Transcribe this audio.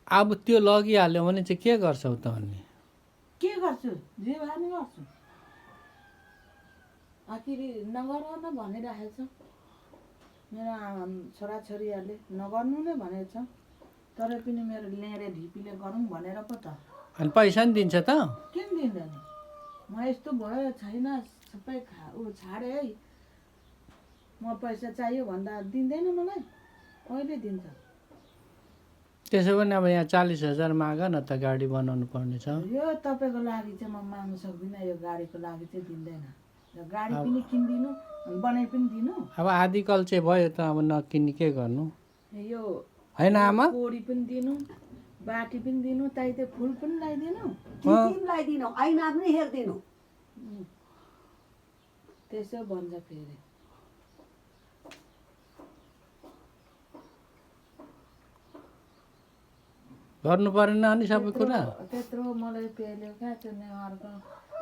अब त्यो लगिहाल्यो भने चाहिँ के गर्छौ त अनि? के गर्छु जे भए नि गर्छु आखिर नगर न भनिराखेको छ मेरो छोराछोरीहरूले नगर्नु नै भनेको छ तर पनि मेरो ल्याएर ढिपीले गरौँ भनेर पो त अनि पैसा नि दिन्छ त? किन दिँदैन म यस्तो भयो छैन सबै छाडे है म पैसा चाहियो भन्दा दिँदैन मलाई कहिले दिन्छ त्यसो भने अब यहाँ 40,000 माग न त गाडी बनाउनु पर्ने छ। यो तपाईँको लागि चाहिँ म माग्नु सक्दिनँ यो गाडीको लागि चाहिँ दिँदैन यो गाडी पनि किनिदिनु बनाइ पनि दिनु अब आधी कल्चे भयो त अब नकिनी के गर्नु यो होइन आमा? कोडी पनि दिनु बाटी पनि दिनु ताइते फुल पनि लगाइदिनु टिम लगाइदिनु ऐना पनि हेरिदिनु त्यसो भन्छ फेरि गर्नु परेन अनि सबै कुरा? त्यत्रो मलाई पेल्यो क्या त्यो नेवारको